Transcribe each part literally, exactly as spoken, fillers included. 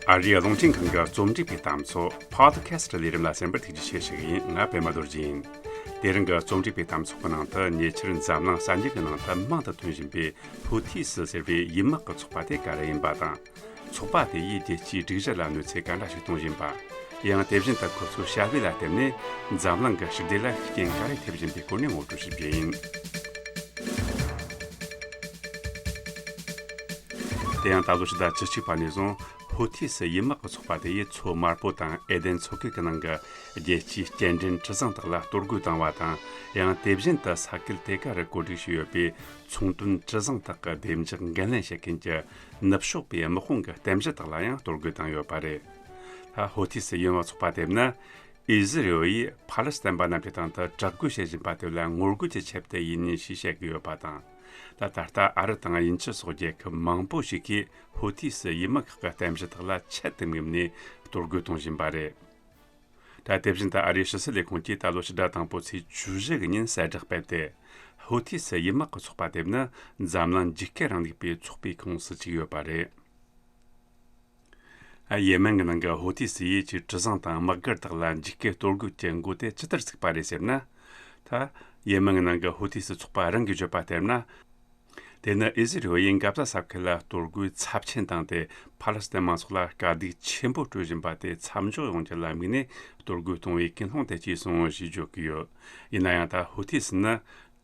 ཨ་རིའི་རླུང་འཕྲིན་ཁང་གི་རྩོམ་སྒྲིག་པའི་གཏམ་ཚོགས་Podcast ལས་རིམ་ལ་གསན་པར་ཐུགས་རྗེ་ཆེ་ཞུ་གི་ཡིན། ང་པད་མ་རྡོ་རྗེ་ཡིན། དེ་རིང་གི་རྩོམ་སྒྲིག་པའི་གཏམ་ཚོགས་ཀྱི་ནང་དུ་ཉེ་ཆར་འཛམ་གླིང་གསར་འགྱུར་གྱི་ནང་དུ་མང་དུ་ཐོན་བཞིན་པའི་ཧུ་ཐི་སི་ཟེར་བའི་ཡུལ་དམག་གི་ཚོགས་པ་དེ་ག་རེ་ཡིན་པ་དང་། ཚོགས་པ་དེ་ཡིས་རྒྱལ་སྤྱིའི་སྒྲིག་གཞི་ལ་གནོད་འཚེ་ག་འདྲ་ཞིག་གཏོང་བཞིན་པ། ཡང་དེ་བཞིན་དུ་ཁོ་ཚོའི་བྱ་བའི་ལ་བརྟེན་ནས་འཛམ་གླིང་གི་ཞི་བདེ་ལ་ཤུགས་རྐྱེན་ག་རེ་ཐེབས་བཞིན་པའི་སྐོར་ནས་ངོ་སྤྲོད་ཞུ་རྒྱུ་ཡིན། དེ་ཡང་ད་ལོ་ཕྱི་ཟླ་བཅུ་གཅིག་པ་ནས་བཟུང་ཧུ་ཐི་སི་ཡུལ་དམག་གི་ཚོགས་པ་དེ་ཡིས་མཚོ་དམར་པོ་དང་ཨེ་དན་མཚོ་ཁུལ་གྱི་ནང་གི་རྒྱལ་སྤྱིའི་སྐྱེལ་འདྲེན་གྲུ་གཟིངས་དག་ལ་གཏོར་རྒོལ་བཏང་བ་དང་། ཡང་དེ་བཞིན་དུ་ས་ཁུལ་དེ་ག་རུ་བཀོད་སྒྲིག་བྱས་ཡོད་པའི་ཚོང་དོན་གྲུ་གཟིངས་དག་གི་བདེ་འཇགས་འགན་ལེན་བྱེད་མཁན་གྱི་ནུབ་ཕྱོགས་པའི་དམག་དཔུང་གི་རྟེན་གཞི་དག་ལ་ཡང་གཏོར་རྒོལ་བཏང་ཡོད་པ་རེད། ད་ཧོ་ཐི་སི་ཡུལ་དམག་ཚོགས་པ་དེ་ནི་ཨི་ཟི་རེལ་ཡིས་ཕ་ལེ་སི་ཐན་པ་རྣམས་ཀྱི་སྟེང་དུ་དྲག་རྒོལ་བྱེད་བཞིན་པ་དེ་ལ་ངོ་རྒོལ་གྱི་ཆེད་དུ་ཡིན་ཞེས་བཤད་ཀྱི་ཡོད་པ་དང་། ད་ད་ལྟ་ཨ་རི་དང་དབྱིན་ཇི་སོགས་རྒྱལ་ཁབ་མང་པོ་ཞིག་གིས་ཧོ་ཐི་སི་ཡུལ་དམག་ཁག་གི་རྟེན་གཞི་དག་ལ་ཆེད་དུ་དམིགས་ནས་གཏོར་རྒོལ་གཏོང་བཞིན་པ་རེད། ད་དེ་བཞིན་དུ་ཨ་རིའི་ཕྱི་སྲིད་ལས་ཁུངས་ཀྱིས་ད་ལོ་ཕྱི་ཟླ་དང་པོ་ཚེས་བཅུ་བཞི་གི་ཉིན་གསལ་བསྒྲགས་སྤེལ་ཏེ། ཧོ་ཐི་སི་ཡུལ་དམག་གི་ཚོགས་པ་དེ་ནི་འཛམ་གླིང་འཇིགས་སྐུལ་རིང་ལུགས་པའི་ཚོགས་པའི་ཁོངས་སུ་བཅུག་ཡོད་པ་རེད། ཡེ་མེན་གྱི་ནང་གི་ཧོ་ཐི་སི་ཡིས་ཀྱི་གྲུ་གཟིངས་དང་དམག་སྒར་དག་ལ་འཇིགས་སྐུལ་གཏོར་རྒོལ་གྱི་འགོ་དེ་ཇི་ལྟར་བཙུགས་པ་རེད་ཟེར་ན། ད་ཡེ་མེན་གྱི་ནང་གི་ཧོ་ཐི་སི་ཚོགས་པ་རང་གིས་བརྗོད་པ་ལྟར་ན། དེ་ནི་ཨི་ཟི་རེལ་ཡིས་གྷ་ཟ་ས་ཁུལ་ལ་གཏོར་རྒོལ་ཚབས་ཆེན་བཏང་སྟེ། ཕ་ལེ་སི་ཐན་མང་ཚོགས་ལ་དཀའ་སྡུག་ཆེན་པོ་སྤྲོད་བཞིན་པ་དེ་མཚམས་འཇོག་ཡོང་རྒྱུ་ལ་དམིགས་ནས་གཏོར་རྒོལ་གཏོང་བའི་ཀུན་སློང་དེ་སྐྱེས་སོང་ཞེས་བརྗོད་ཀྱི་ཡོད། ཡིན་ན་ཡང་ད་ཧོ་ཐི་སི་ནི་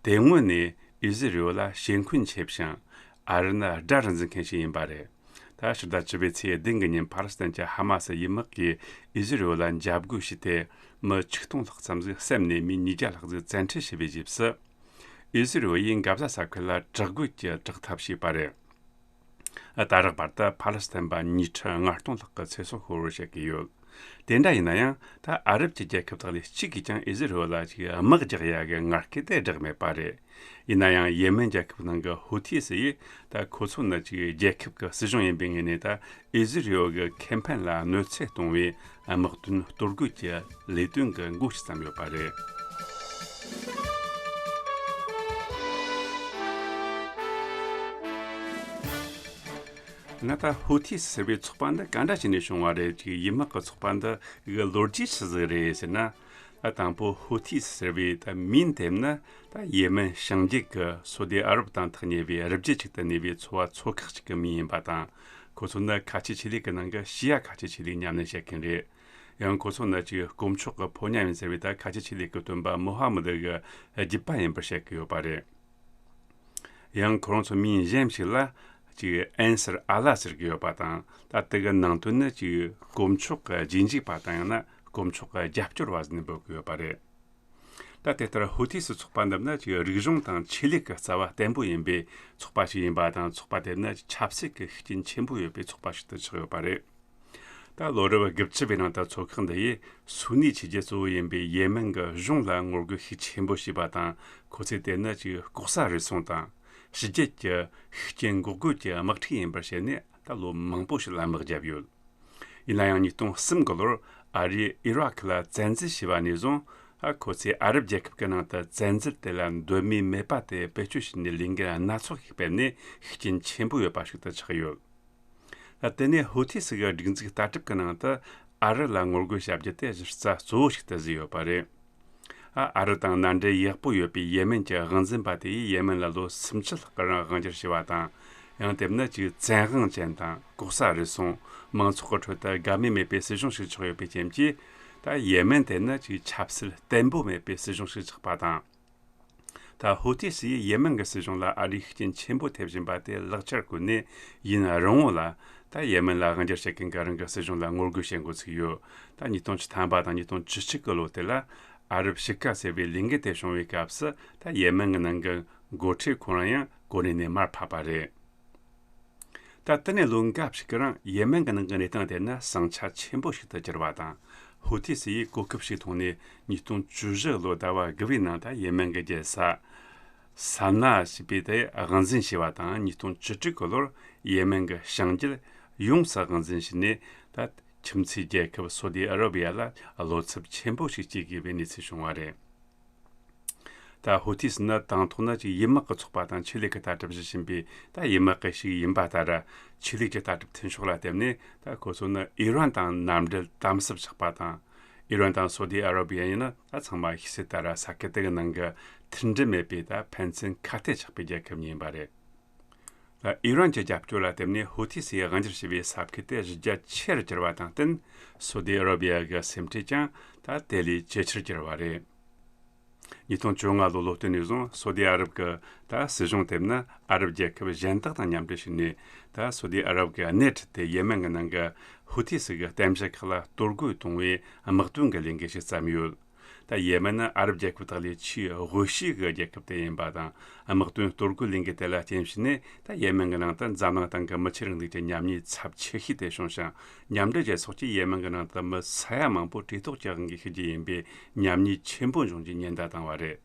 དེ་སྔོན་ནས་ཨི་ཟི་རེལ་ལ་ཞེ་འཁོན་ཆེ་ཞིང་། ཨ་རི་ནི་དགྲ་རུ་འཛིན་མཁན་ཞིག་ཡིན་པ་རེད། ད་ཕྱི་ཟླ་བཅུ་པའི་ཚེས་བདུན་གྱི་ཉིན་ཕ་ལེ་སི་ཐན་གྱི་ཧ་མ་སི་ཡུལ་དམག་གིས་ཨི་ཟི་རེལ་ལ་འཇབ་རྒོལ་བྱས་ཏེ། མི་ཆིག་སྟོང་ལྷག་ཙམ་ཞིག་བསད་ནས་མི་ཉིས་བརྒྱ་ལྷག་ཙམ་བཙན་ཁྲིད་བྱས་པའི་རྗེས་སུ། ཨི་ཟི་རེལ་ཡིས་གྷ་ཟ་ས་ཁུལ་ལ་དྲག་རྒོལ་གྱི་དྲག་འཐབ་བྱས་པ་རེད། ད་རག་བར་དུ་ཕ་ལེ་སི་ཐན་པ་ཉིས་ཁྲི་ལྔ་སྟོང་ལྷག་གི་ཚེ་སྲོག་ཤོར་བར་བཤད་ཀྱི་ཡོད། དེ་འདྲ་ཡིན་ན་ཡང་ད་ཨ་རབ་ཀྱི་རྒྱལ་ཁབ་དག་ལས་གཅིག་གིས་ཀྱང་ཨི་ཟི་རེལ་ལ་ཅིག་དམག་རྒྱག་ཡ་གི་ངར་སྐད་དེ་བསྒྲགས་མེད་པ་རེད། ཡིན་ན་ཡང་ཡེ་མེན་རྒྱལ་ཁབ་ནང་གི་ཧོ་ཐི་སི་ཡིས་ད་ཁོ་ཚོ་ནི་ཅིག་རྒྱལ་ཁབ་ཀྱི་སྲིད་གཞུང་ཡིན་པའི་ངོས་ནས་ད་ཨི་ཟི་རེལ་གྱི་ཁེ་ཕན་ལ་གནོད་འཚེ་གཏོང་བའི་དམག་དོན་གཏོར་རྒོལ་གྱི་ལས་དོན་གྱི་འགོ་ཞིག་བརྩམས་ཡོད་པ་རེད། ང་ད་ཧོ་ཐི་ཟེར་བའི་ཚོགས་པ་འདི་ག་འདྲ་བྱས་ནས་བྱུང་བ་རེད། ཅིག་ཡུལ་དམག་གི་ཚོགས་པ་འདི་གི་ལོ་རྒྱུས་ཆི་ཟིག་རེད་ཟེར་ན། ད་དང་པོ་ཧོ་ཐི་ཟེར་བའི་ད་མིང་དེ་ནི་ད་ཡེ་མེན་བྱང་རྒྱུད་ཀྱི་སོ་དི་ཨ་རབ་དང་ཐག་ཉེ་བའི་རི་རྒྱུད་ཅིག་ཏུ་གནས་པའི་ཚོ་བ་ཚོ་ཁག་ཅིག་གི་མིང་ཡིན་པ་དང་། ཁོ་ཚོ་ནི་ཁ་ཆེ་ཆོས་ལུགས་ཀྱི་ནང་གི་ཤི་ཡ་ཁ་ཆེ་ཆོས་ལུགས་ཉམས་ལེན་བྱེད་མཁན་རེད། ཡང་ཁོ་ཚོ་ནི་ཅིག་དཀོན་མཆོག་གི་ཕོ་ཉ་ཡིན་ཟེར་བའི་ད་ཁ་ཆེ་ཆོས་ལུགས་ཀྱི་སྟོན་པ་མོ་ཧ་མུ་ད་གི་རྒྱུད་པ་ཡིན་པར་བཤད་ཀྱི་ཡོད་པ་རེད། ཡང་ཁོ་རང་ཚོ་མིང་གཞན་ཞིག་ལ་ཅིག་ཨན་སར་ཨ་ལ་ཟེར་གྱི་ཡོད་པ་དང་། ད་དེ་གི་ནང་དོན་ནི་ཅིག་དཀོན་མཆོག་གི་རྗེས་འཇུག་པ་དང་ཡང་ན་དཀོན་མཆོག་གི་རྒྱབ་སྐྱོར་བ་ཟེར་ནས་འབོད་ཀྱི་ཡོད་པ་རེད། ད་དེ་ལྟར་ཧོ་ཐི་སི་ཚོགས་པ་འདི་ནི་ཅིག་རིག་གཞུང་དང་ཆོས་ལུགས་ཀྱི་རྩ་བ་བརྟན་པོ་ཡིན་པའི་ཚོགས་པ་ཞིག་ཡིན་པ་དང་། ཚོགས་པ་དེ་ནི་ཆབ་སྲིད་ཀྱི་ཤུགས་རྐྱེན་ཆེན་པོ་ཡོད་པའི་ཚོགས་པ་ཞིག་ཏུ་ཆགས་ཡོད་པ་རེད། ད་ལོ་རབས་དགུ་བཅུ་པའི་ནང་དུ་ཚོ་ཁག་འདི་ཡིས་སུ་ནི་ཆོས་བརྒྱུད་གཙོ་བོ་ཡིན་པའི་ཡེ་མེན་གྱི་གཞུང་ལ་ངོ་རྒོལ་ཤུགས་ཆེན་པོ་བྱས་པ་དང་། ཁོ་ཚོས་དེ་ནི་ཅིག་ལྐོག་ཟ་རུལ་སུངས་དང་ཕྱི་རྒྱལ་གྱི་ཤུགས་རྐྱེན་འགོག་རྒོལ་གྱི་དམག་འཁྲུག་ཡིན་པར་བཤད་ནས་ད་ལོ་མང་པོ་ཞིག་ལ་དམག་བརྒྱབ་ཡོད། ཡིན་ན་ཡང་ཉིས་སྟོང་གསུམ་གྱི་ལོར་ཨ་རིས་ཨི་རག་ལ་བཙན་འཛུལ་བྱས་པ་ནས་བཟུང་། ཨ་ཁོ་ཚོས་ཨ་རབ་རྒྱལ་ཁབ་ཀྱི་ནང་དུ་བཙན་འཛུལ་དེ་ལ་འདོད་མོས་མེད་པ་དེ་བེད་སྤྱོད་བྱས་ནས་ལས་འགུལ་སྣ་ཚོགས་ཤིག་སྤེལ་ནས་ཤུགས་རྐྱེན་ཆེན་པོ་ཡོད་པ་ཞིག་ཏུ་ཆགས་ཡོད། ད་དེ་ནས་ཧོ་ཐི་སི་གི་སྒྲིག་འཛུགས་ལྟ་གྲུབ་ཀྱི་ནང་དུ་ཨ་རི་ལ་ངོ་རྒོལ་བྱ་རྒྱུ་དེ་གཞི་རྩ་གཙོ་བོ་ཞིག་ཏུ་བཟོས་ཡོད་པ་རེད། ཨ་ཨ་རི་དང་མནའ་འབྲེལ་ཡག་པོ་ཡོད་པའི་ཡེ་མེན་གྱི་དབང་འཛིན་པ་དེ་ཡིས་ཡེ་མེན་ལ་ལོ་སུམ་ཅུ་ལྷག་གི་རིང་དབང་སྒྱུར་བྱས་པ་དང་། ཡང་དེ་ནི་ཅིག་བཙན་དབང་ཅན་དང་ལྐོག་ཟ་རུལ་སུངས། མང་ཚོགས་ཀྱི་ཁྲོད་དུ་དགའ་མོས་མེད་པའི་སྲིད་གཞུང་ཞིག་ཆགས་ཡོད་པའི་རྐྱེན་གྱིས། ད་ཡེ་མེན་དེ་ནི་ཅིག་ཆབ་སྲིད་བརྟན་པོ་མེད་པའི་སྲིད་གཞུང་ཞིག་ཆགས་པ་དང་། ད་ཧོ་ཐི་སི་ཡིས་ཡེ་མེན་གྱི་སྲིད་གཞུང་ལ་ཨ་རིས་ཤུགས་རྐྱེན་ཆེན་པོ་ཐེབས་བཞིན་པ་དེ་ལག་ཆར་བཀོད་ནས་ཡུན་རིང་བོ་ལ། ད་ཡེ་མེན་ལ་དབང་སྒྱུར་བྱེད་མཁན་གྱི་རང་གི་སྲིད་གཞུང་ལ་ངོ་རྒོལ་བྱེད་འགོ་ཚུགས་ཡོད། ད་ཉིས་སྟོང་བཅུ་ཐམ་པ་དང་ཉིས་སྟོང་བཅུ་གཅིག་གི་ལོ་དེ་ལ་ཨ་རབ་ཕྱེད་ཀ་ཟེར་བའི་ལས་འགུལ་དེ་བྱུང་བའི་སྐབས་སུ། ད་ཡེ་མེན་གྱི་ནང་གི་འགོ་ཁྲིད་ཁོ་རང་ཡང་གོ་གནས་ནས་མར་ཕབ་པ་རེད། ད་དེ་ནས་ལོ་འགའ་ཞིག་གི་རིང་ཡེ་མེན་གྱི་ནང་གི་གནས་སྟངས་དེ་ནི་ཟིང་ཆ་ཆེན་པོ་ཞིག་ཏུ་གྱུར་བ་དང་། ཧོ་ཐི་སི་ཡིས་གོ་སྐབས་ཤིག་མཐོང་ནས་ཉིས་སྟོང་བཅུ་བཞི་ལོ་ཟླ་བ་དགུ་པའི་ནང་ད་ཡེ་མེན་གྱི་རྒྱལ་ས་སཱ་ན་ཞེས་པའི་དེ་དབང་འཛིན་བྱས་པ་དང་། ཉིས་སྟོང་བཅུ་དྲུག་གི་ལོར་ཡེ་མེན་གྱི་བྱང་རྒྱུད་ཡོངས་སུ་དབང་འཛིན་བྱས་ནས། ད་ཁྱིམ་མཚེས་རྒྱལ་ཁབ་སོ་དི་ཨ་ར་བི་ཡ་ལ་བློ་འཚབ་ཆེན་པོ་ཞིག་སྐྱེ་དགོས་པའི་གནས་ཚུལ་བྱུང་བ་རེད། ད་ཧུ་ཐིས་ནི་དང་ཐོག་ནི་ཅིག་ཡུལ་དམག་གི་ཚོགས་པ་དང་ཆོས་ལུགས་ཀྱི་ལྟ་གྲུབ་བཞི་བྱིན་པའི་ད་ཡུལ་དམག་གི་ཞིག་ཡིན་པ་ལྟར། ཆོས་ལུགས་ཀྱི་ལྟ་གྲུབ་མཐུན་ཕྱོགས་ལ་བརྟེན་ནས་ད་ཁོ་ཚོ་ནི་ཨི་རན་དང་མཉམ་འབྲེལ་དམ་ཟབ་ཆགས་པ་དང་། ཨི་རན་དང་སོ་ཏི་ཨ་ར་བི་ཡ་ཡིན་ན་ད་ཚང་མ་ཤེས་གསལ་ལྟར་ས་ཁུལ་དེ་གི་ནང་གི་མཐུན་སྒྲིལ་མེད་པའི་ད་ཕན་ཚུན་ཁ་གཏད་ཆགས་པའི་རྒྱལ་ཁབ་གཉིས་ཡིན་པ་རེད། ད་ཨི་རན་གྱི་རྒྱབ་སྐྱོར་ལ་བརྟེན་ནས་ཧུ་ཐི་སིས་དབང་སྒྱུར་བྱས་པའི་ས་ཁུལ་དེ་གཞི་རྒྱ་ཆེ་རུ་གྱུར་བ་དང་བསྟུན། སོ་ཏི་ཨ་ར་བི་ཡ་གི་སེམས་ཁྲལ་ཀྱང་ད་དེ་ལས་ཇེ་ཆེར་གྱུར་བ་རེད། ཉིས་སྟོང་བཅོ་ལྔ་ལོ་ལོ་སྟོད་ནས་བཟུང་སོ་ཏི་ཨ་རབ་ཀྱི་ད་སྲིད་གཞུང་དེ་ནི་ཨ་རབ་རྒྱལ་ཁབ་གཞན་དག་དང་མཉམ་འབྲེལ་བྱས་ནས། ད་སོ་ཏི་ཨ་རབ་ཀྱི་སྣེ་ཁྲིད་དེ་ཡེ་མེན་གྱི་ནང་གི་ཧུ་ཐི་སི་གི་གཏམ་བཤད་ཁག་ལ་གཏོར་རྒོལ་གཏོང་བའི་དམག་དོན་གྱི་ལས་འགུལ་ཞིག་བརྩམས་ཡོད། ད་ཡེ་མེན་ནི་ཨ་རབ་རྒྱལ་ཁབ་དག་ལས་ཆེས་དབུལ་ཤོས་ཀྱི་རྒྱལ་ཁབ་དེ་ཡིན་པ་དང་། དམག་དོན་གཏོར་རྒོལ་ལས་འགུལ་དེ་ལ་རྐྱེན་བྱས་ནས་ད་ཡེ་མེན་གྱི་ནང་དུ་འཛམ་གླིང་སྟེང་གི་མི་ཆོས་རིང་ལུགས་ཀྱི་ཉམས་ཉེས་ཚབས་ཆེ་ཤོས་དེ་བྱུང་ཞིང་། མཉམ་འབྲེལ་རྒྱལ་ཚོགས་ཀྱིས་ཡེ་མེན་གྱི་ནང་དུ་མི་ས་ཡ་མང་པོ་བྲོས་ལྡོག་གི་དབང་གིས་ཤི་རྒྱུ་ཡིན་པའི་ཉམས་ཉེས་ཆེན་པོ་འབྱུང་རྒྱུའི་ཉེན་བརྡ་བཏང་བ་རེད།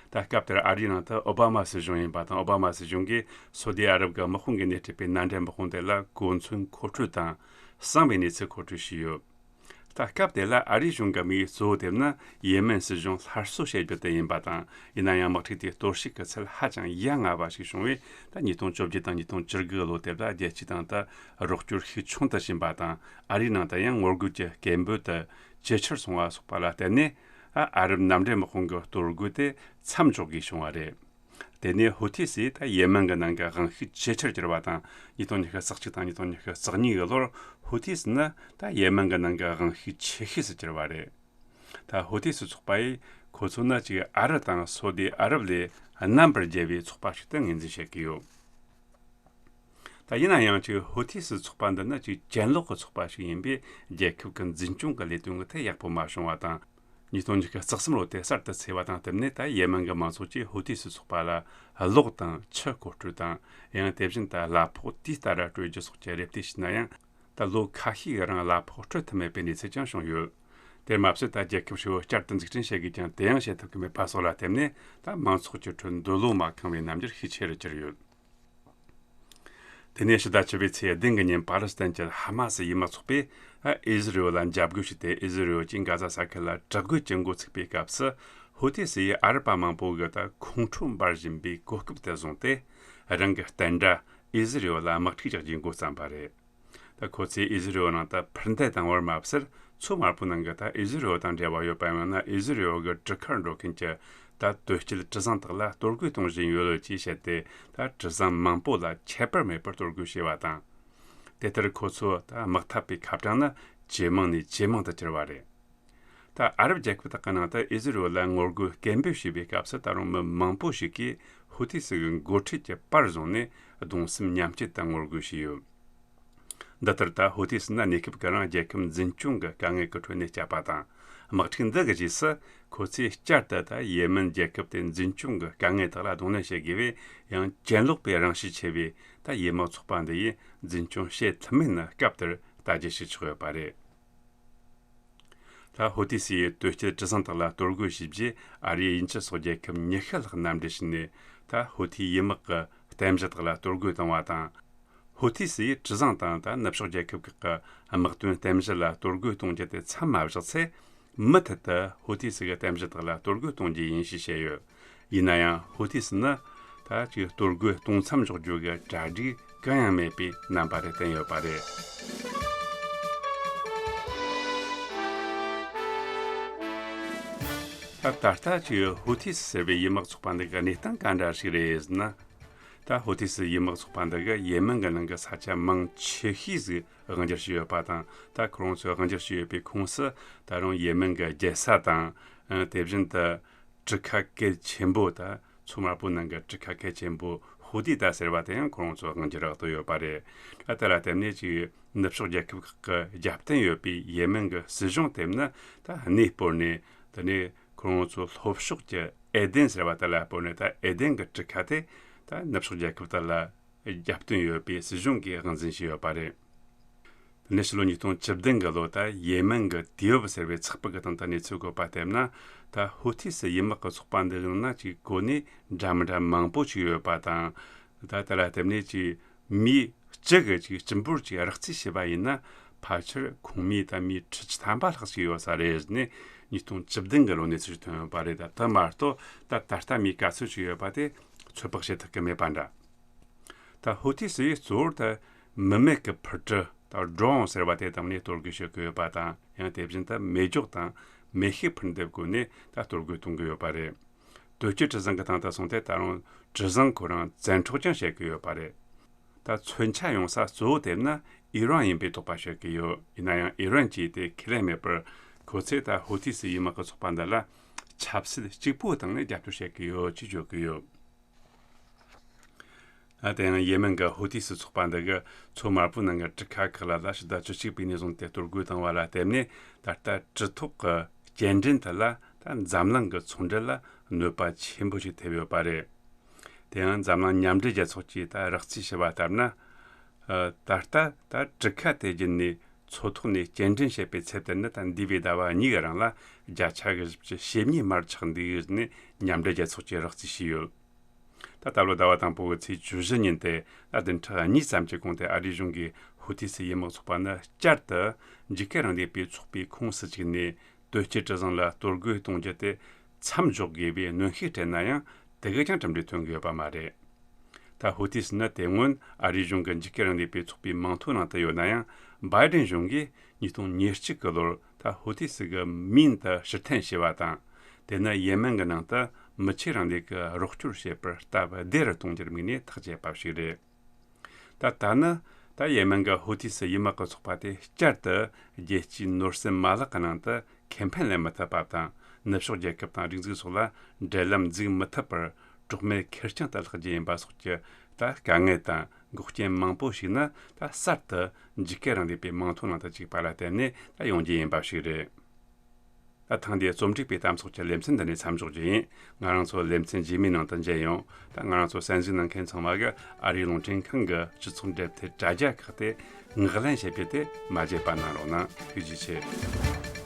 ད་སྐབས་དེར་ཨ་རིའི་ནང་དུ་ཨོ་བྷ་མ་སྲིད་གཞུང་ཡིན་པ་དང་། ཨོ་བྷ་མ་སྲིད་གཞུང་གིས་སོ་ཏི་ཨ་རབ་ཀྱི་དམག་དཔུང་གི་སྣེ་ཁྲིད་པའི་མནའ་འབྲེལ་དམག་དཔུང་དེ་ལ་གོ་མཚོན་མཁོ་སྤྲོད་དང་། གསང་བའི་གནས་ཚུལ་མཁོ་སྤྲོད་བྱས་ཡོད། ད་སྐབས་དེ་ལ་ཨ་རིའི་གཞུང་གི་དམིགས་ཡུལ་གཙོ་བོ་དེ་ནི་ཡེ་མེན་སྲིད་གཞུང་སླར་གསོ་བྱེད་རྒྱུ་དེ་ཡིན་པ་དང་། ཡིན་ན་ཡང་དམག་འཁྲུག་དེའི་གཏོར་བཤིག་གི་ཚད་ཧ་ཅང་ཡ་ང་བ་ཞིག་བྱུང་བས། ད་ཉིས་སྟོང་བཅོ་བརྒྱད་དང་ཉིས་སྟོང་བཅུ་དགུ་ལོ་དེ་ལ་རྒྱལ་སྤྱིའི་སྟེང་དུ་རོགས་སྐྱོར་ཤུགས་ཆུང་དུ་ཕྱིན་པ་དང་། ཨ་རིའི་ནང་དུ་ཡང་ངོ་རྒོལ་གྱི་སྐད་འབོད་དེ་ཇེ་ཆེར་སོང་བ་སོགས་པ་ལ་བརྟེན་ནས། ཨ་རབ་མནའ་འབྲེལ་དམག་དཔུང་གི་གཏོར་རྒོལ་དེ་མཚམས་འཇོག་དགོས་བྱུང་བ་རེད། དེ་ནས་ཧུ་ཐི་སིས་ད་ཡེ་མེན་གྱི་ནང་གི་དབང་ཤུགས་ཇེ་ཆེར་གྱུར་བ་དང་། ཉིས་སྟོང་ཉི་ཤུ་རྩ་གཅིག་དང་ཉིས་སྟོང་ཉི་ཤུ་རྩ་གཉིས་ཀྱི་ལོར་ཧུ་ཐི་སི་ནི་ད་ཡེ་མེན་གྱི་ནང་གི་དབང་ཤུགས་ཆེ་ཤོས་སུ་གྱུར་བ་རེད། ད་ཧུ་ཐི་སི་ཚོགས་པ་ཡིས་ཁོ་ཚོ་ནི་གཅིག་ཨ་རི་དང་སོ་ཏི་ཨ་རབ་ལས་རྣམ་པར་རྒྱལ་བའི་ཚོགས་པ་ཞིག་ཏུ་ངོས་འཛིན་བྱེད་ཀྱི་ཡོད། ད་ཡིན་ན་ཡང་ཅིག་ཧུ་ཐི་སི་ཚོགས་པ་འདི་ནི་ཅིག་གྱེན་ལོག་གི་ཚོགས་པ་ཞིག་ཡིན་པས། རྒྱལ་ཁབ་ཀྱི་འཛིན་སྐྱོང་གི་ལས་དོན་གྱི་ཐད་ཡག་པོ་མ་བྱུང་བ་དང་། ཉིས་སྟོང་ཉི་ཤུ་རྩ་གསུམ་ལོ་དེ་གསར་དུ་ཚེས་པ་དང་བསྟུན་ནས། ད་ཡེ་མེན་གྱི་མང་ཚོགས་ཀྱིས་ཧུ་ཐི་སི་ཚོགས་པ་ལ་གློག་དང་ཆུ་མཁོ་སྤྲོད་དང་། ཡང་དེ་བཞིན་དུ་གླ་ཕོགས་དུས་ལྟར་སྤྲོད་རྒྱུ་སོགས་ཀྱི་རེ་ལྟོས་བྱས་ན་ཡང་། ད་ལོ་ཁ་ཤས་ཀྱི་རིང་གླ་ཕོགས་སྤྲོད་ཐུབ་མེད་པའི་གནས་ཚུལ་ཀྱང་བྱུང་ཡོད། དེར་མ་ཟད། ད་རྒྱལ་ཁབ་ཧྲིལ་བོ་བསྐྱར་དུ་འཛུགས་སྐྲུན་བྱེད་དགོས་ཀྱང་། དེ་ཡང་བྱེད་ཐུབ་ཀྱི་མེད་པ་སོགས་ལ་བརྟེན་ནས། ད་མང་ཚོགས་ཀྱི་ཁྲོད་འདོད་བློ་མ་ཁེངས་པའི་རྣམ་འགྱུར་ཤས་ཆེ་རུ་གྱུར་ཡོད། དེ་ནས་ཕྱི་ཟླ་བཅུ་པའི་ཚེས་བདུན་གྱི་ཉིན། ཕཱ་ལེ་སི་ཐན་གྱི་ཧ་མ་སི་ཡུལ་དམག་ཚོགས་པས་ཨི་ཟི་རེལ་ལ་འཇབ་རྒོལ་བྱས་ཏེ། ཨི་ཟི་རེལ་གྱིས་གྷ་ཛ་ས་ཁུལ་ལ་དྲག་རྒོལ་གྱི་འགོ་ཚུགས་པའི་སྐབས་སུ། ཧུ་ཐི་སི་ཡིས་ཨ་རི་པ་མང་པོ་གི་ད་ཁོང་ཁྲོ་འབར་བཞིན་པའི་གོ་སྐབས་དེ་བཟུང་སྟེ། རང་གི་བསྟན་དགྲ་ཨི་ཟི་རེལ་ལ་དམག་འཁྲུག་རྒྱག་རྒྱུའི་འགོ་བརྩམས་པ་རེད། ད་ཁོ་ཚོས་ཨི་ཟི་རེལ་ནང་དུ་འཕུར་མདེལ་བཏང་བར་མ་ཟད། མཚོ་དམར་པོའི་ནང་གི་ད་ཨི་ཟི་རེལ་དང་འབྲེལ་བ་ཡོད་པ། ཡང་ན་ཨི་ཟི་རེལ་གྱི་གྲུ་ཁར་འགྲོ་མཁན་གྱི་ད་དོས་སྐྱེལ་གྲུ་གཟིངས་དག་ལ་གཏོར་རྒོལ་གཏོང་བཞིན་ཡོད་ཅེས་བཤད་དེ། ད་གྲུ་གཟིངས་མང་པོ་ལ་ཁྱད་པར་མེད་པར་གཏོར་རྒོལ་བྱས་པ་དང་། དེ་ལྟར་ཁོ་ཚོ་ད་དམག་འཐབ་པའི་ཁ་གྲངས་ནི་ཇེ་མང་ནས་ཇེ་མང་དུ་གྱུར་བ་རེད། ད་ཨ་རབ་རྒྱལ་ཁབ་དག་གི་ནང་དུ་ཨི་ཟི་རེལ་ལ་ངོ་རྒོལ་སྐད་འབོད་བྱས་པའི་སྐབས་སུ། ད་རུང་མི་མང་པོ་ཞིག་གིས་ཧུ་ཐི་སི་གི་འགོ་ཁྲིད་ཀྱི་པར་བཟུང་ནས་གདུང་སེམས་མཉམ་སྐྱེད་དང་ངོ་རྒོལ་བྱས་ཡོད། འདི་ལྟར་ད་ཧུ་ཐི་སི་ནི་གནས་སྐབས་ཀྱི་རིང་རྒྱལ་ཁབ་འཛིན་སྐྱོང་གི་དཀའ་ངལ་གྱི་ཁྲོད་ནས་བསྐྱབས་པ་དང་། དམག་འཁྲུག་འདི་གི་རྗེས་སུ་ཁོ་ཚོས་བསྐྱར་དུ་ད་ཡེ་མེན་རྒྱལ་ཁབ་དེ་འཛིན་སྐྱོང་གི་དཀའ་ངལ་དག་ལ་གདོང་ལེན་བྱེད་དགོས་པས། ཡང་གྱེན་ལོག་པའི་རང་ཤེད་ཆེ་བའི་ད་ཡུལ་དམག་ཚོགས་པ་འདི་ཡིས་འཛིན་སྐྱོང་བྱེད་ཐུབ་མིན་ནི་སྐབས་དེར་ལྟ་རྒྱུ་ཞིག་ཆགས་ཡོད་པ་རེད། ད་ཧུ་ཐི་སི་ཡིས་དོས་སྐྱེལ་གྲུ་གཟིངས་དག་ལ་གཏོར་རྒོལ་བྱས་རྗེས། ཨ་རིའི་དབྱིན་ཇི་སོགས་རྒྱལ་ཁབ་ཉི་ཤུ་ལྷག་མནའ་འབྲེལ་བྱས་ནས། ད་ཧུ་ཐི་ཡུལ་དམག་གི་རྟེན་གཞི་དག་ལ་གཏོར་རྒོལ་བཏང་བ་དང་། ཧུ་ཐི་སི་ཡིས་གྲུ་གཟིངས་དང་ད་ནུབ་ཕྱོགས་རྒྱལ་ཁབ་ཁག་གི་དམག་དོན་རྟེན་གཞི་ལ་གཏོར་རྒོལ་གཏོང་རྒྱུ་དེ་མཚམས་མ་བཞག་ཚེ། མུ་མཐུད་དུ་ཧུ་ཐི་སི་གི་རྟེན་གཞི་དག་ལ་གཏོར་རྒོལ་གཏོང་རྒྱུ་ཡིན་ཞེས་བཤད་ཡོད། ཡིན་ན་ཡང་ཧུ་ཐི་སི་ནི་ད་ཅིག་གཏོར་རྒོལ་གཏོང་མཚམས་འཇོག་རྒྱུ་གི་གྲ་སྒྲིག་གང་ཡང་མེད་པའི་རྣམ་པ་རེ་བསྟན་ཡོད་པ་རེད། ད་ད་ལྟ་ཅིག་ཧུ་ཐི་སི་ཟེར་བའི་ཡུལ་དམག་ཚོགས་པ་འདི་གི་གནས་སྟངས་ག་འདྲ་ཞིག་རེད་ཟེར་ན། ད་ཧུ་ཐི་སི་ཡུལ་དམག་ཚོགས་པ་འདི་གིས་ཡེ་མེན་གྱི་ནང་གི་ས་ཆ་མང་ཆེ་ཤོས་ཟིག་དབང་སྒྱུར་བྱས་ཡོད་པ་དང་། ད་ཁོ་རང་ཚོས་དབང་སྒྱུར་བྱས་ཡོད་པའི་ཁོངས་སུ། ད་རུང་ཡེ་མེན་གྱི་རྒྱལ་ས་དང་། ཨ། དེ་བཞིན་དུ་གྲུ་ཁ་གལ་ཆེན་པོ། ད་མཚོ་དམར་པོའི་ནང་གི་གྲུ་ཁ་གལ་ཆེན་པོ་ཧུ་ཏི་ད་ཟེར་བ་དེ་ཡང་ཁོ་རང་ཚོའི་དབང་སྒྱུར་འོག་ཏུ་ཡོད་པ་རེད། ཨ། དེ་ལ་བརྟེན་ནས་ཅིག་ནུབ་ཕྱོགས་རྒྱལ་ཁབ་ཁག་གི་རྒྱབ་རྟེན་ཡོད་པའི་ཡེ་མེན་གྱི་སྲིད་གཞུང་དེ་ནི་ད་གནས་སྤོར་ནས། དེ་ནས་ཁོ་རང་ཚོ་ལྷོ་ཕྱོགས་ཀྱི་ཨེ་དེན་ཟེར་བ་དེ་ལ་སྤོར་ནས། ད་ཨེ་དེན་གྱི་གྲུ་ཁ་དེ་ད་ནུབ་ཕྱོགས་རྒྱལ་ཁབ་དག་ལ་རྒྱབ་རྟེན་ཡོད་པའི་སྲིད་གཞུང་གིས་དབང་འཛིན་བྱས་ཡོད་པ་རེད། དེ་ནས་ཕྱི་ལོ་ཉིས་སྟོང་བཅུ་བདུན་གྱི་ལོ། ད་ཡེ་མེན་གྱི་དུས་བབ་ཟེར་བའི་ཚགས་པར་གྱི་སྟེང་དུ་གནས་ཚུལ་བཀོད་པ་ལྟར་ན། ད་ཧུ་ཐི་སི་ཡུལ་དམག་གི་ཚོགས་པ་འདི་ནང་ན་ཅིག་གོ་གནས་འདྲ་མི་འདྲ་མང་པོ་ཅིག་ཡོད་པ་དང་། ད་དེ་ལ་བརྟེན་ནས་ཅིག་མི་གཅིག་གིས་ཅིག་སྤྱི་འབོར་ཅིག་རགས་རྩིས་བྱས་པ་ཡིན་ན། ཕལ་ཆེར་ཁོང་མིའི་ད་མིའི་ཁྲི་ཆིག་ཐམ་པ་ལྷག་ཅིག་ཡོད་ས་རེད་ནས། ཉིས་སྟོང་བཅུ་བདུན་གི་ལོ་ནས་ཚུར་ཐོན་ཡོད་པ་རེད། ད་དེ་མ་གཏོགས་ད་ད་ལྟ་མིའི་ག་ཚོད་ཅིག་ཡོད་པ་དེ་ཚོད་དཔག་བྱེད་ཐུབ་ཀྱི་མེད་པ་འདྲ། ད་ཧུ་ཐི་སི་ཡིས་གཙོ་བོར་ད་མི་མེད་ཀྱི་འཕུར་གྲུ་ད་ཌྲོན་ཟེར་བ་དེ་དང་ནས་གཏོར་རྒོལ་བྱེད་ཀྱི་ཡོད་པ་དང་། ཡང་དེ་བཞིན་ད་མེ་སྒྱོགས་དང་མེ་ཤུགས་འཕུར་མདེལ་བཀོལ་ནས་ད་གཏོར་རྒོལ་གཏོང་གི་ཡོད་པ་རེད། དོལ་སྐྱེལ་གྲུ་གཟིངས་ཀྱི་སྟེང་དུ་སོང་སྟེ་ད་རུང་གྲུ་གཟིངས་ཁོ་རང་བཙན་འཕྲོག་ཀྱང་བྱེད་ཀྱི་ཡོད་པ་རེད། ད་མཚོན་ཆ་ཡོང་ས་གཙོ་བོ་དེ་ན་ཨི་རན་ཡིན་པའི་དོགས་པ་བྱེད་ཀྱི་ཡོད། ཡིན་ན་ཡང་ཨི་རན་གྱིས་དེ་ཁས་ལེན་མེད་པར། ཁོ་ཚོས་ད་ཧུ་ཐི་སི་ཡུལ་དམག་གི་ཚོགས་པ་འདི་ལ་ཆབ་སྲིད་གཅིག་པུའི་སྟེང་ནས་རྒྱབ་སྐྱོར་བྱེད་ཀྱི་ཡོད་ཅེས་བརྗོད་ཀྱི་ཡོད། ཨ། དེ་ཡང་ཡེ་མེན་གྱི་ཧུ་ཐི་སི་ཚོགས་པ་འདི་གིས་མཚོ་དམར་པོའི་ནང་གི་གྲུ་ཁ་ཁག་ལ་ཟླ་བཞི་ཟླ་བཅུ་གཅིག་པའི་ནས་བཟུང་སྟེ་གཏོར་རྒོལ་བཏང་བ་ལ་བརྟེན་ནས། ད་ལྟ་གྲུ་ཐོག་གི་སྐྱེལ་འདྲེན་དེ་ལ་ད་འཛམ་གླིང་གི་ཚོང་འབྲེལ་ལ་གནོད་པ་ཆེན་པོ་ཞིག་ཐེབས་ཡོད་པ་རེད། དེ་ཡང་འཛམ་གླིང་མཉམ་འབྲེལ་རྒྱལ་ཚོགས་ཀྱིས་ད་རགས་རྩིས་བྱས་པ་ལྟར་ན། ཨ། ད་ལྟ་ད་གྲུ་ཁ་དེ་བརྒྱུད་ནས་མཚོ་ཐོག་ནས་སྐྱེལ་འདྲེན་བྱེད་པའི་ཚད་དེ་ནི་ད་འདས་པའི་ཟླ་བ་གཉིས་ཀྱི་རིང་ལ་བརྒྱ་ཆ་བཞི་བཅུ་ཞེ་གཉིས་མར་ཆག་འདུག་ནས་མཉམ་འབྲེལ་རྒྱལ་ཚོགས་ཀྱིས་རགས་རྩིས་བྱས་ཡོད། ད་ད་ལོ་ཟླ་བ་དང་པོ་གི་ཚེས་བཅུ་བཞི་ཉིན་ཏེ། ད་བདུན་ཕྲག་གཉིས་ཙམ་གྱི་གོང་དེ་ཨ་རིའི་གཞུང་གིས་ཧུ་ཐི་སི་ཡུལ་དམག་ཚོགས་པ་ནི་བསྐྱར་དུ་འཇིགས་སྐུལ་རིང་ལུགས་པའི་ཚོགས་པའི་ཁོངས་སུ་བཅུག་ནས། དོལ་སྐྱེལ་གྲུ་གཟིངས་ལ་གཏོར་རྒོལ་གཏོང་རྒྱུ་དེ་མཚམས་འཇོག་དགོས་པའི་གནོན་ཤུགས་སྤྲད་ན་ཡང་དེ་གས་ཀྱང་གྲུབ་འབྲས་ཐོན་གི་ཡོད་པ་མ་རེད། ད་ཧུ་ཐི་སི་ནི་དེ་སྔོན་ཨ་རིའི་གཞུང་གི་འཇིགས་སྐུལ་རིང་ལུགས་པའི་ཚོགས་པའི་མིང་ཐོའི་ནང་དུ་ཡོད་ན་ཡང་། བྷའི་ཌེན་གཞུང་གིས་ཉིས་སྟོང་ཉེར་གཅིག་གི་ལོར་ད་ཧུ་ཐི་སི་གི་མིང་དེ་ཕྱིར་འཐེན་བྱས་པ་དང་། དེ་ནི་ཡེ་མེན་གྱི་ནང་དུ་མི་ཆོས་རིང་ལུགས་ཀྱི་རོགས་སྐྱོར་བྱེད་པར་སྟབས་བདེ་རུ་གཏོང་རྒྱུར་དམིགས་ནས་ཐག་བཅད་པ་ཞིག་རེད། ད་ལྟ་ནི་ད་ཡེ་མེན་གྱི་ཧུ་ཐི་སི་ཡུལ་དམག་གི་ཚོགས་པ་དེ་བསྐྱར་དུ་རྒྱལ་སྤྱིའི་ནོར་སྲིད་མ་ལག་གི་ནང་དུ་ཁེ་ཕན་ལེན་མི་ཐུབ་པ་དང་། ནུབ་ཕྱོགས་རྒྱལ་ཁབ་དང་སྒྲིག་འཛུགས་སོགས་ལ་འབྲེལ་ལམ་འཛུགས་མི་ཐུབ་པར་གྲོགས་མེད་ཁེར་རྐྱང་དུ་ལྷག་རྒྱུ་ཡིན་པ་སོགས་ཀྱི་ད་དཀའ་ངལ་དང་འགོག་རྐྱེན་མང་པོ་ཞིག་ནི་ད་གསར་དུ་འཇིགས་སྐུལ་རིང་ལུགས་པའི་མིང་ཐོའི་ནང་དུ་བཅུག་པ་ལ་བརྟེན་ནས་ད་ཡོང་རྒྱུ་ཡིན་པ་ཞིག་རེད། ད་ཐེངས་འདིའི་རྩོམ་སྒྲིག་པའི་གཏམ་ཚོགས་ཀྱི་ལེ་ཚན་འདི་ནས་མཚམས་འཇོག་རྒྱུ་ཡིན། ང་རང་ཚོ་ལེ་ཚན་རྗེས་མའི་ནང་དུ་མཇལ་ཡོང་། ད་ང་རང་ཚོ་གསན་གཟིགས་གནང་མཁན་ཚང་མ་གིས་ཨ་རིའི་རླུང་འཕྲིན་ཁང་གི་སྤྱི་ཚོགས་འབྲེལ་མཐུད་དྲ་རྒྱ་ཁག་དེ་ངོས་ལེན་བྱེད་རྒྱུ་དེ་མ་བརྗེད་པ་གནང་རོགས་གནང་། ཐུགས་རྗེ་ཆེ།